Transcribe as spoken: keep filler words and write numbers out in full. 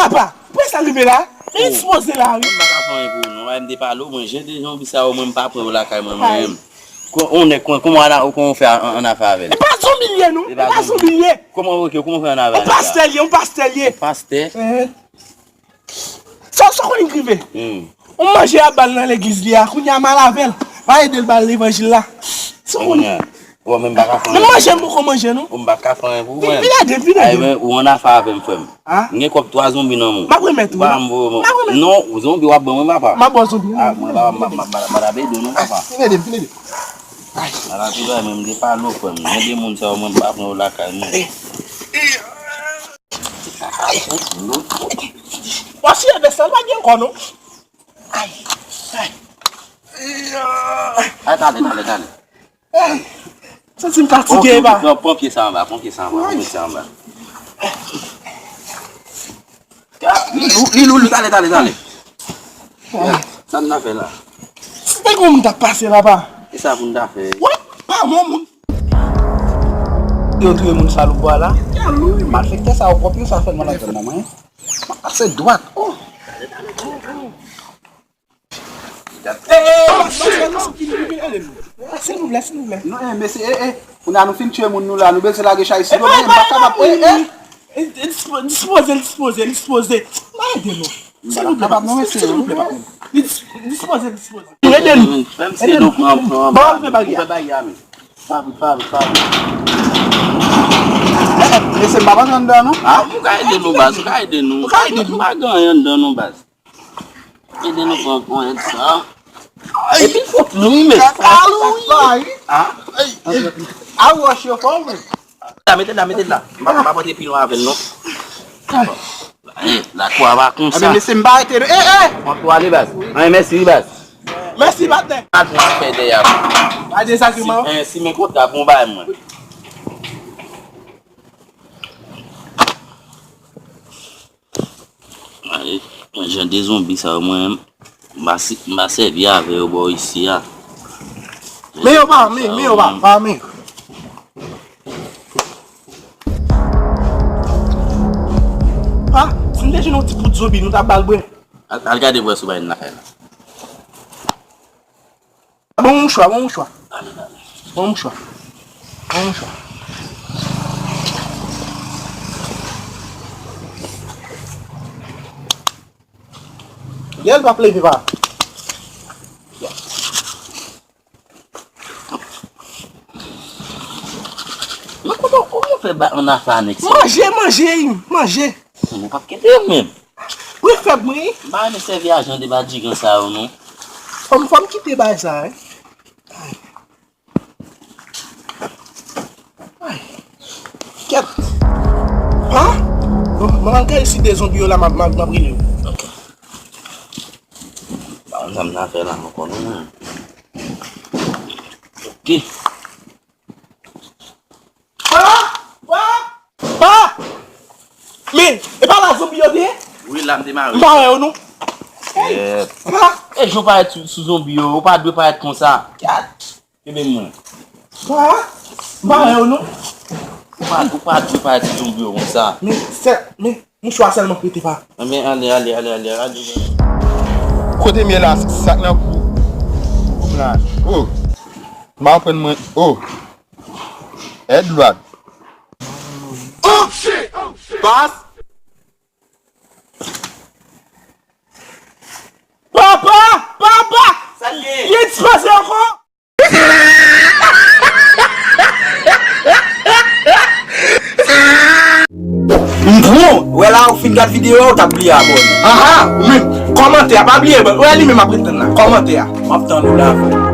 Pa, pou sa rive la? Men li sipoze la, wi. Mwen pa ka fè anyen pou ou, non. Wè, m te pale w, mwen, jan de zonbi sa yo, mwen, m pa pran yo lakay mwen, mwen menm. Ko-, on nèg, kon-, kòman w ana-, kòman w fè an, an afè avè l? E pa zonbi l ye, non. E pa zonbi l ye. Kòman, ok, kòman w fè an afè avè l? On pastè l ye, on pastè l ye. On pastè? Sa, sa w konnen k rive? Hmm. On manje a ba l nan legliz li a, kounye a m al avè l. M al ede l ba l levanjil la. Sa w konnen? Bon, men m pa ka fè anyen. Menm manje m poko manje, non. Bon, m pa ka fè anyen pou ou, vin, vin ede m, vin ede m. Ay, men, ou an afè avè m, frè m. Ah? M gen kòb twa zonbi nan men w. M ap remèt ou, non. M ap remèt ou. Non, zonbi w ap ban mwen, papa. M ap ba w zonbi. Ah, mwen, papa, m ap ede w, non, papa. Vin ede m, vin ede m. Ay. Ala tou bagay, men m te pale w, frè m. Jan de moun sa yo, mwen, m pa pran yo lakay mwen. Ay. Ay. Wa si e de sa, l pa gen ankò, non. Ay. Ay. Ay, talè, talè, talè. Santi m fatige, e pa. Pran, pran pye sa anba, pran pye sa anba, pran pye sa anba. Li lou, li lou, li, talè, talè, talè. Sa n ta fè la? Si te gon moun t ap pase la, pa. E sa pou n ta fè? Wè, pa bon moun. Yo touye moun Saloubo a la. Malfektè sa yo pwòp yo, sa fè mal a zòn nan, mwen. M ap pase dwat. Oh. Silvouplè, silvouplè. Non, eh, mesye, eh, eh. Kounye a nou fin tiye moun nou la, nou bezwen lage chay sou yo, men m pa kapab, eh, eh. Dispoze, dispoze, dispoze. Mwen ede nou. Silvouplè, pa kapab, non, mesye. Silvouplè, pa. Dispoze, dispoze. Ede nou. Fè m se do pran, pran. Bon, fè bagay. Fè bagay, men. Fabric, fabric, fabric. Eh, eh, mesye, m pa pran anndan, non. Ah, ou ka ede nou, baz, ou ka ede nou. Ou ka ede nou. M pa gen anyen anndan, non, baz. Ede nou pran ponyèt sa. Epi l fòk lou, men. Kaka lou, wi. Ah. A wòch yo fò, wi. La, mete la, mete la. M pa, m pa pote pilon avè l, non. Eh, lakou a pa konsa. Ebyen, mesye, m pa rete, non. Eh, eh! Mwen pou ale, baz. Anyen, mèsi, wi, baz. Mèsi, patnè. Patnè, fè dèyè. Pa dezagreman. Si, eh, si men kontra, bon, bay mwen. Ay, mwen, jan de zonbi sa yo, mwen, m pa si, m pa sèvi avè yo bò isi a. Men yo pa, men, men yo pa, pa, men. Pa, si n te jwenn yon ti poud zonbi, nou t ap ba l bwè. Al, al gade bwè sou bay n lakay la. Bon mouchwa, bon mouchwa. Bon mouchwa. Bon mouchwa. Lè l p ap leve pa. Mwen kontan kòman w fè ba an afè a nèg sa. Manje, manje, manje. Mwen p ap kite yo menm. Wi, fèb mwen. M pa renmen sèvi a jan de badigan sa yo, non. Fò m, fò m kite bagay sa, wi. Ay. Ay. Kèt. Ha? Bon, mwen al gade si de zonbi yo la, m ap, m ap, m ap rele yo. Ok. Ba m zam nan fè la ankò, non, mwen. Ok. Pa! Pa! Pa! Men, e pa la zonbi yo te ye? Wi, la m te mare. M pa wè yo, non. Kèt. Pa! E jan w parèt sou, sou zonbi yo, ou pa dwe parèt konsa. Kèt. Kenbe mwen. Pa! M pa wè yo, non. Ou pa, ou pa dwe parèt sou zonbi yo konsa. Men, sè, men, mouchwa sèlman k rete pa. Anben, ale, ale, ale, ale, ale. Kote m ye la, sa k nan kou, kou m la? Oh. M pa konprann mwen. Oh. Edward. Oh, shit! Oh, shit! Bas. Papa! Papa! Sa l gen? Li dispaze ankò! M pran w. Wè la, ou fin gad videyo a, ou t ap bliye abòne. Aha, ou menm. Kòmantè a, pa bliye, wè li menm ap ret tann la. Kòmantè a. M ap tann ou la.